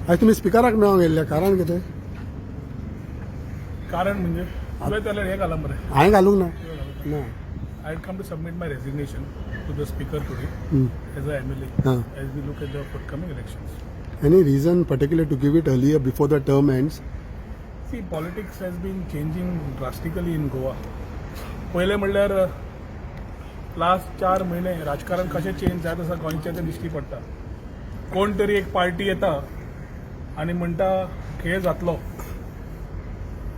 आयज तुमी स्पिकराक मेळोंक येयल्ले, कारण कितें? कारण म्हणजे तुवें जाल्यार हें घालां मरे. हांवें घालूंक ना ना. I come to submit my resignation to the speaker today as a MLA as we look at the forthcoming elections. Any reason particular to give it earlier, before the term ends? See, politics has been changing drastically in Goa. पयलें म्हणल्यार last 4 म्हयने राजकारण कशें change जायत आसा गोंयचें तें दिश्टी पडटा. कोण तरी एक पार्टी येता आनी म्हणटा खेळ जातलो.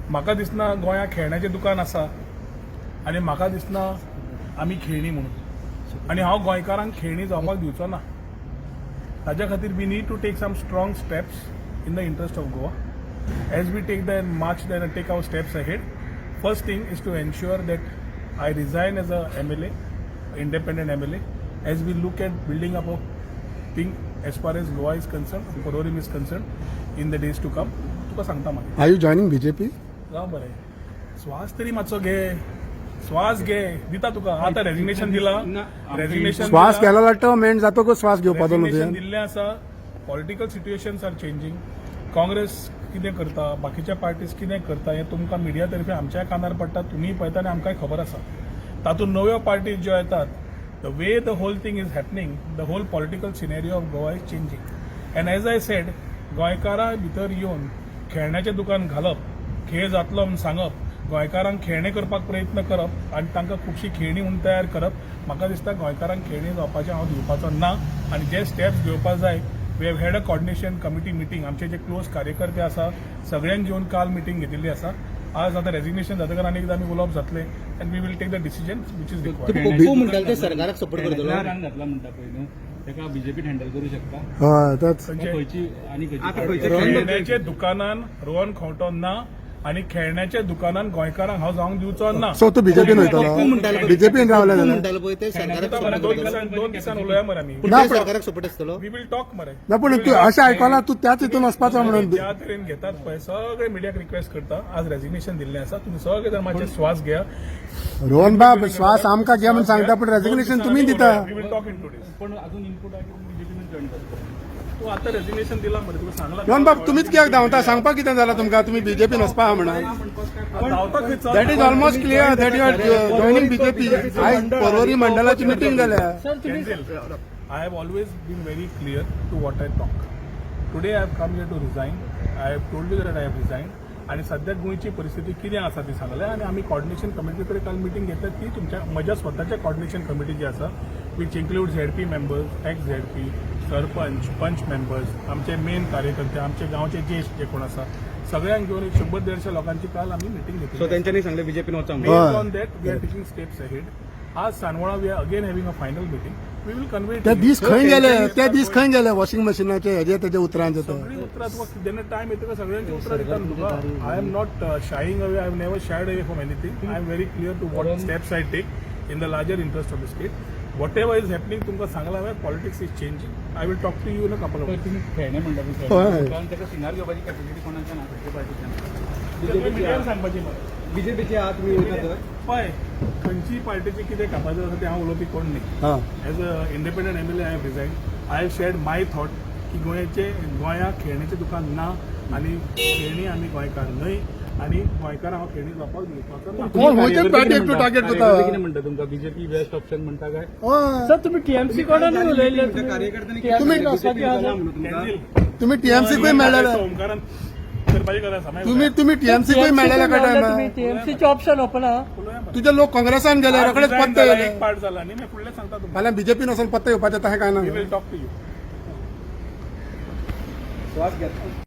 म्हाका दिसना गोंयांत खेळण्याचें दुकान आसा आनी म्हाका दिसना आमी खेळणी म्हणून आनी हांव गोंयकारांक खेळणी जावपाक दिवचो ना. ताज्या खातीर we need to take some strong steps in the interest of Goa. As we take the march, then take our steps ahead, first thing is to ensure that I resign as a MLA, independent MLA, as we look at building up a thing as far as Goa is concerned, Porvorim is concerned, in the days to come. तुका सांगता मागीर. Are you joining BJP? जावं बरें, स्वास तरी मातसो घे, स्वास घे, दिता तुका आतां रेजिग्नेशन दिला, रेजिग्नेशन. श्वास गेला जाल्यार टर्म एंड जातकूच श्वास घेवपाचो न्हू रेजिग्नेशन तुवें. दिल्लें आसा. Political situations are changing. Congress कितें करता, बाकीच्या पार्टीज कितें करता हें तुमकां मिडिया तर्फे आमच्याय कानार पडटा, तुमीय पळयता आनी आमकांय खबर आसा. तातूंत नव्यो पार्टीज ज्यो येतात, the way the whole thing is happening, the whole political scenario of Goa is changing. And as I said, गोंयकारां भितर येवन खेळण्याचें दुकान घालप, खेळ जातलो म्हूण सांगप, गोंयकारांक खेळणें करपाक प्रयत्न करप आनी तांकां खुबशी खेळणी म्हूण तयार करप, म्हाका दिसता गोंयकारांक खेळणी जावपाचें हांव दिवपाचो ना. आनी जे स्टेप्स घेवपाक जाय, we have had a coordination committee meeting. आमचे जे क्लोज कार्यकर्ते आसा सगळ्यांक घेवन काल मिटींग घेतिल्ली आसा. आज आतां रेजिग्नेशन जातकर आनी एकदां आमी उलोवप जातलें and we will take the decision which is required. Pappu म्हणटाले ते सरकाराक सपोर्ट करतलो. घातला म्हणटा पळय न्हू, ताका बीजेपी हँडल करू शकता? हय, तेच. खंयचे? खंयची आनी खंयची? खेळण्याच्या दुकानान रोहन खंवटो ना आनी खेळण्याच्या दुकानान गोंयकारांक हांव जावंक दिवचो ना. सो तूं बीजेपीन पप्पू वयतलो? म्हणटाले, बीजेपीन रावले पप्पू जाल्यार म्हणटाले पळय ते सरकाराक दोन सपोर्ट करतलो. दिसान दोन दिसान उलोवया मरे आमी. पूण ना, ते सरकाराक सपोर्ट आसतलो. We will talk मरे. ना, पूण तूं अशें आयकलां तूं त्याच हितून वचपाचो म्हणून. ज्या तरेन घेतात पळय, सगळे मिडियाक रिक्वेस्ट करता, आज रेजिग्नेशन दिल्लें आसा, तुमी सगळे जाण मातशे श्वास घेया. रोहन बाब, श्वास आमकां घे म्हूण सांगता, पूण रेजिग्नेशन तुमी दिता. We will talk in 2 days. पण अजून इनपुट आहे की बीजेपीनच जॉईन करतो. तूं आतां रेजिग्नेशन दिलां मरे, तुका सांगलां. रोहन बाब, तुमीच कित्याक धांवता? सांगपाक कितें जालां तुमकां? तुमी बीजेपीन वचपा आहा म्हणून. धांवता खंय चल. That is almost clear that you are joining BJP. आयज पर्वरी मंडळाची मिटींग जाल्या. Cancel. I have always been very clear to what I talk. Today I have come here to resign. I have told you that I have resigned. आणि सध्या गोंयची परिस्थिती कितें आसा ती सांगल्या आनी आमी कॉर्डिनेशन कमिटी कडेन काल मिटींग घेतल्या. ती तुमच्या म्हज्या स्वताच्या कॉर्डिनेशन कमिटी जी आसा, which include ZP members, ex ZP, sarpanch, पंच मेंबर्स, आमचे मेन कार्यकर्ते, आमचे गांवचे ज्येश्ठ जे कोण आसा, सगळ्यांक घेवन एक 100-150 लोकांची काल आमी मिटींग घेतली. सो तेंच्यांनी सांगलें बीजेपीन वचा म्हणून. Based on that, we are taking steps ahead. आज Sangola we are again having a final meeting. We will convey. ते दीस खंय गेले? ते दीस खंय गेले वॉशिंग मशिनाचे हेजे तेजे उतरांचे ते? सगळी उतरां तुका जेन्ना टायम येता सगळ्यांची उतरां दिता न्हू तुका. I am not shying away. I have never shied away from anything. I am very clear to what steps I take in the larger interest of the state. Whatever is happening, तुमकां सांगलां हांवें, politics is changing. I will talk to you in a couple of पण तुम्ही खेळणे म्हणटा पळय, हय. खेळणे कारण ताका सिंगार घेवपाची कॅपॅसिटी कोणाच्या ना, खंयच्या पार्टीच्या ना. मिडियान सांगपाची मरे. बीजेपीचे आहात तुमी वयता तर? पळय, खंयची पार्टीची कितें कापाचें आसा तें हांव उलोवपी कोण न्ही. हा. As a independent MLA, I have resign. I have shared my thought की गोंयचे गोंयाक खेळण्याचें दुकान ना आनी खेळणी आमी गोंयकार न्हय आनी गोंयकार हांव खेळणी जावपाक दिवपाचो ना. कोण खंयचे पार्टीक तूं टार्गेट करता? कार्यकर्ते कितें म्हणटा तुमकां, बीजेपी बेस्ट ऑप्शन म्हणटा काय? हय. सर, तुम्ही टीएमसी कोणाने उलयले? तुम्ही कॅन्सील. तुम्ही टीएमसी कूय मेळ्ळेले. ओमकारान करपाची गरज आसा. तुम्ही टीएमसी कूय मेळ्ळेले काय टायमार? तुम्ही टीएमसीचे ऑप्शन ओपन आहा. तुजे लोक काँग्रेसान गेले, रोखडेच पत्ते येयले. एक पार्ट जाला न्ही, मागीर फुडलें सांगता तुमकां. फाल्यां बीजेपीन वचून पत्ते येवपाचें तशें काय ना. We will talk to you. श्वास घेता.